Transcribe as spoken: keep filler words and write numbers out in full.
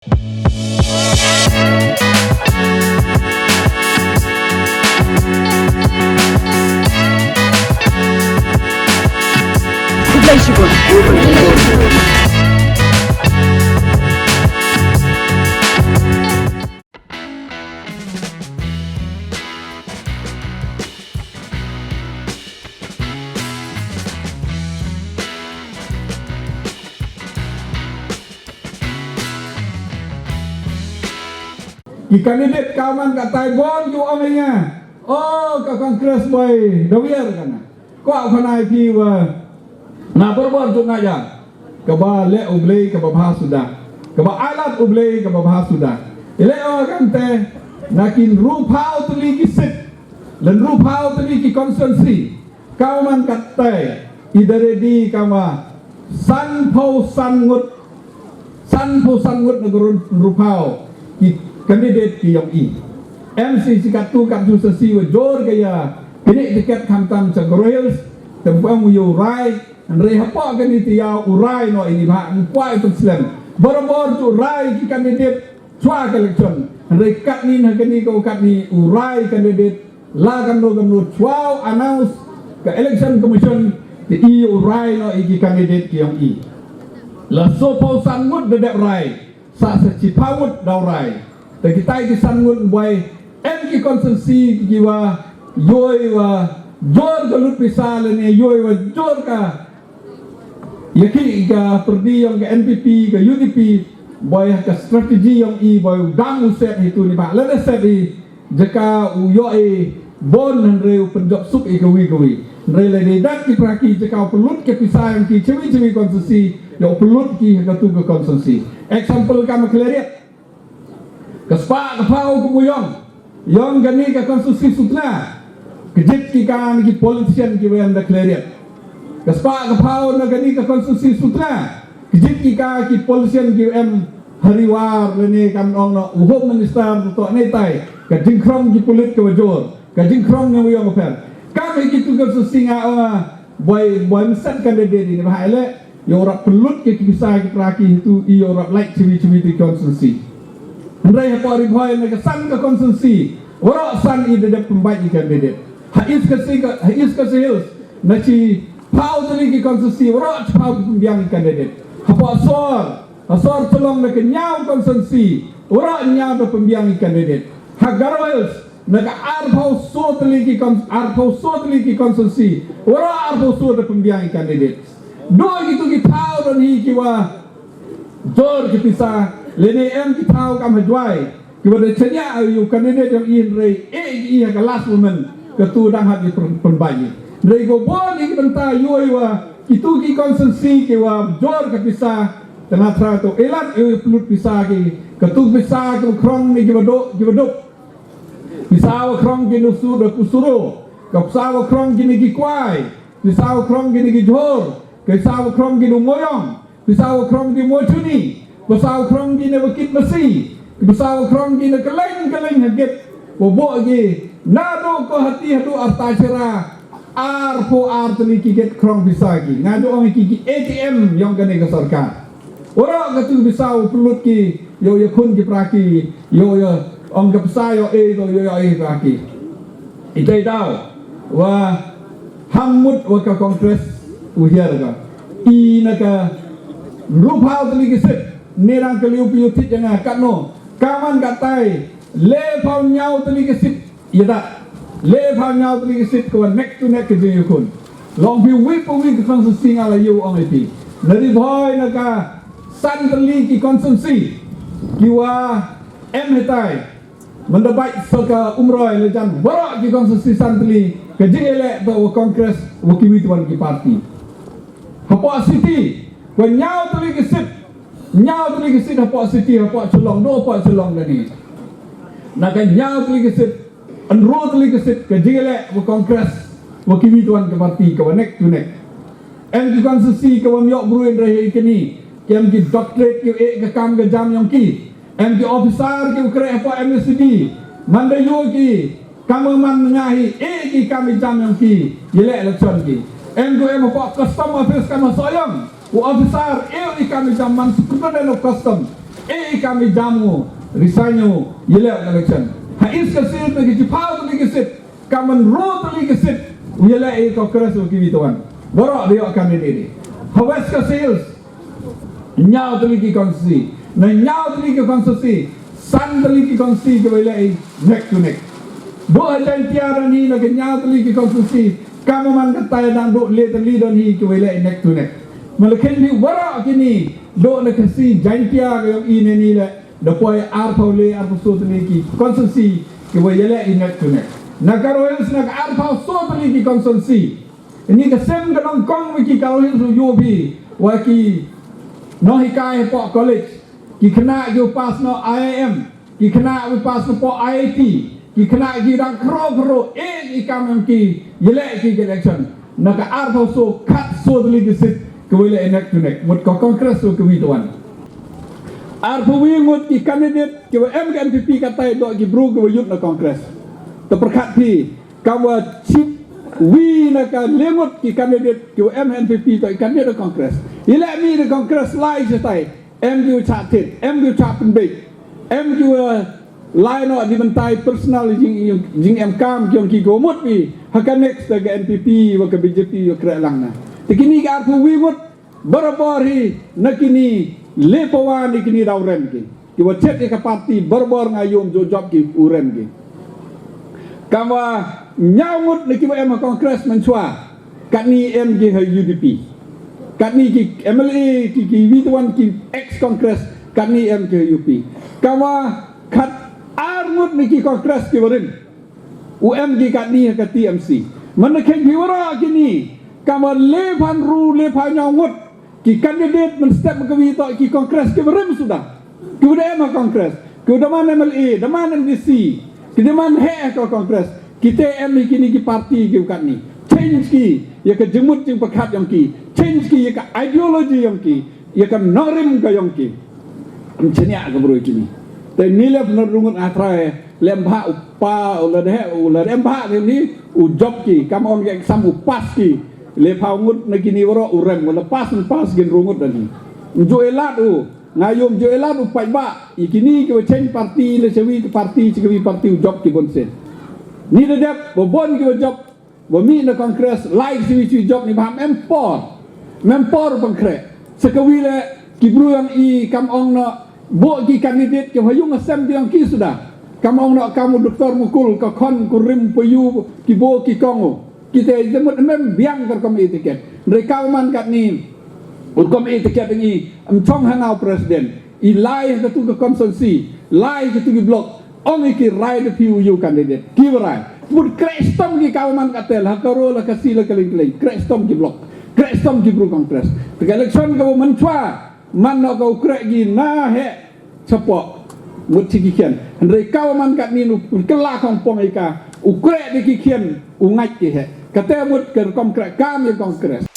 Ki candidate ka man ka tai bor ju ong ya. O, ka Congress boi, da wiar ka na. Ko khana i phi wa na bor bor ju nga ya. Kaba le u Blei kaba bha suda. Kaba alat u Blei kaba bha suda. Ile o kan te na ki ynru phaw tylli ki seat. Le ynru phaw tylli ki constituency. Ka man ka tai, i da ready ka ma san phaw san ngut, san phaw san ngut na ka ynru phaw ki candidate ki yong i. Em si si katu katu sa si wa jor ka ya, kini ticket khamtam sa Garo Hills, te bang u yoh u rai, hynrei hapoh kani te ya u rai no ini bha, ngkwai tu slem. Barabor tu rai ki candidate, chwa ka election. Hynrei katni na kani ka katni u rai candidate la kamno kamno chwa u announce ka Election Commission te i u rai no i ki candidate ki yong i. La so phaw san ngut da dep rai, sa sa chi phaw ngut da u rai. Te ki tai ki san ngut boi em ki constituency ki wa yoi wa jor ka lut pisa le ne yoi wa jor ka ya ki ka pyrdi yong ka N P P, ka U D P, boi ka strategy yong i, boi u dang u set hi tu ni ba. Lada set i, jaka u yoh i bon hynrei u pynjop suk i ka wi ka wi. Hynrei lada i dak ki pra ki jaka u pynlut ka pisa yong ki chewi chewi constituency, yoh u pynlut ki ha ka tu ka constituency. Example ka ma Khliehriat. Ka spah ka phaw ka bu yong. Yong kani ka constituency Sutnga. Ka jit ki ka ni ki politician ki wa em da Khliehriat. Ka spah ka phaw na kani ka constituency Sutnga. Ka jit ki ka ki politician ki wa em ha Ri War le ne kam ong no u Home Minister tu to ne tai. Ka jingkhrong ki pulit ka wa jor. Ka jingkhrong ne wa yong ka pher. Kam hi ki tu constituency nga ong a Boi, boi msat candidate ini ba hai le, yow rap pynlut ki pisa ki pra ki hi tu, i yow rap like chewi chewi tu constituency. Hynrei hapoh Ri Bhoi na ka san ka constituency, waroh san i da dep pynbait i candidate. Ha East Khasi ka, ha East Khasi Hills, na chi phaw tylli ki constituency, waroh chi phaw ki pynbiang i candidate. Hapoh Sor, ha Sor Chalong na ka ñiaw constituency, waroh ñiaw da pynbiang i candidate. Ha Garo Hills, na ka arphaw so tylli ki con-, arphaw so tylli ki constituency. Waroh arphaw so da pynbiang i candidate. Doi ki tu ki phaw don hi ki wa jor ki pisa. Le ne em ki phaw kam ha Jwai. Ki wa da chania a yu candidate yong i hynrei e i ha ka last moment. Ka tu dang hap i pyn-, pynbait i. Hynrei ko bon i ki bynta yu i wa ki tu ki constituency ki wa jor ka pisa. Tena tra tu elat i pynlut pisa ki. Ka tu pisa ki wa khrong ni ki wa duk, ki wa duk. Pisa wa khrong ki nu su da ku suro. Ka pisa wa khrong ki ni ki kwai. Pisa wa khrong ki ni ki jhur. Ka pisa wa khrong ki nu moyong. Pisa wa khrong ki mochuni. Pisa wa khrong ki ni wa kit masi. Pisa wa khrong ki ni keleng keleng ha git. Wa bo ki. Na do ko hati hadu arta chira. Arphaw ar tylli ki git khrong pisa ki. Nga do ong ki ki A T M yong kani ka sorkar. Waroh ka tu pisa u pynlut ki, yow ya khun ki pra ki, yow ya ong ka pisa yow e, yow ya e pra ki. Itai daw, wa ham mut wa ka Congress u hiar ka. I na ka ynru phaw tylli ki seat, ni rang ka liu piu thit ya nga katno, ka man ka tai, le phaw ñiaw tylli ki seat, Ïa da. Le phaw ñiaw tylli ki seat ka wa neck to neck ka jingïakhun. Long phi wi pa wi ka constituency nga la ïoh ong i phi. Na Ri Bhoi na ka san tylli ki constituency. Ki wa em hitai. Manda bait sa ka Umroi la jan. Waroh ki constituency san tylli. Ka jingïaleh da wa Congress wa kiwi tuan ki party. Hapoh city. Wa ñiaw tylli ki seat. Ñiaw tylli ki seat hapoh city hapoh Shillong. Do hapoh Shillong da ni. Na ka ñiaw tylli ki seat. Ynru tylli ki seat ka jingïaleh wa Congress wa kiwi tuan ka party ka wa neck to neck. Em ki constituency ka wa ym ïoh bru hynrei hi kini. Ki em ki doctorate ki wa eh ka kam ka jam yong ki. Em ki officer ki wa kreh hapoh M S C D. Manda ïoh ki kam wa man nga hi eh ki kam i jam yong ki. Ïaleh election ki. Em ki em hapoh custom office kam ha Sohiong. U officer eh i kam i jam man superintendent of custom. E i kam i jam u, resign u, yaleh ka election. Ha East Khasi Hills na ki chiphaw tylli ki seat, kamon ynru tylli ki seat, u yaleh i Congress wa kiwi tawon. Waroh da yoh candidate i. Ha West Khasi Hills, ynñiaw tylli ki constituency. Na ynñiaw tylli ki constituency, san tylli ki constituency kiwa yaleh i neck to neck. Dooh ha Jaintia don hi na ki ynñiaw tylli ki constituency, kam wa man katai dang dooh le tylli don hi kiwa yaleh i neck to neck. Mala khein phi waroh kini, dooh na Khasi Jaintia ka yong i neini le, da poi arphaw le, arphaw soo tylli ki constituency kiwa yaleh i neck to neck. Na Garo Hills na ka arphaw soo tylli ki constituency. Ini ka sem ka nongkong wa ki Garo Hills u yoh phi, wa ki nonghikai hapoh college, ki khynnah kiwa pass noh I I M, ki khynnah kiwa pass noh poh I I T, ki khynnah ki dang khro khro, e i kam yong ki, yaleh ki ka election. Na ka arphaw soo, khatsoo tylli ki seat, kiwa yaleh i neck to neck, mut ka Congress wa kiwi tawon. Arphaw wi ngut ki candidate kiwa em ka N P P katai dooh ki bru kiwa yut na Congress. To pyrkhat phi, kamwa chiwi na ka le ngut ki candidate kiwa em N P P toh i candidate da Congress. Yaleh mih da Congress lai chatai, em kiwa chah thied, em kiwa chah pynbeit, em kiwa lai noh di bynta i personal jing, jingem kam ki yong ki, ko mut phi ha ka next da ka N P P wa ka B J P wa kreh lang na. Te kini ka arphaw wi ngut, barabor hi na kini le pawa ni kini daw rem ki. Kiwa chet ya ka party barabor nga yoh jooh jop ki u rem ki. Kamwa ynñiaw ngut na kiwa em ha Congress mynchwa, katni em ki ha U D P. Katni ki M L A, ki, kiwi tawon ki ex Congress, katni em ki ha U D P. Kamwa khatar ngut na ki Congress kiwa rim, u em ki katni ha ka T M C. Mala khein phi waroh kini, kamwa le phaw ynru, le phaw ynñiaw ngut ki candidate mynstep kawi toh ki Congress kiwa rim suda. Kiwa da em ha Congress, kiwa da man M L A, da man M D C, ki da man heh ha ka Congress. Kitæ em hi kini ki party kiwa katni. Change ki ya ka jingmut jingpyrkhat yong ki. Change ki ya ka ideology yong ki, ya ka nongrim ka yong ki. Ym chaniah ka bru kini. Te ini le pynrung ngut nga trai, le em bha u pa, u la deh, u la deh em bha te ini, u jop ki, kam ong ka exam u pass ki. Le phaw ngut na kini waroh u rem, u la pass, ym pass, ki ynru ngut da ni. Ym jooh e lad u, nga yoh ym jooh e lad u paidbah, i kini kiwa change party, le chawi ka party cha kawi party u jop ki bon sien. Ni da dep wa bon kiwa jop, wa mih na Congress, lai ki chawi chawi jop ni bha, ym em por. Ym em por pynkhreh. Sa kawi le, ki bru yong i kam ong noh, booh ki candidate kiwa ha yung ha sem yong ki suda. Kam ong noh kam u Doctor Mukul, ka khon kurim payu, ki booh ki kong u. Kitæ da mut ym em biang ka rukom e ticket. Hynrei kawa man katni, u rukom e ticket yong i, ym chong ha nga u president. I lai ha katu ka constituency, lai ha katu ki block, ong i ki rai da phi u yoh candidate. Kiwa rai. Mut kreh chitom ki kawa man katæ, ha Garo, la Khasi, la Kylliang Kylliang. Kreh chitom ki block, kreh chitom ki bru Congress. Te ka election kawa mynchwa, man noh ka u kreh ki na heh chapoh, mut chi ki khian. Hynrei kawa man katni u kylla khongpong i ka, u kreh da ki khian, u ngait ki heh. Katæ mut ka rukom kreh kam ya Congress.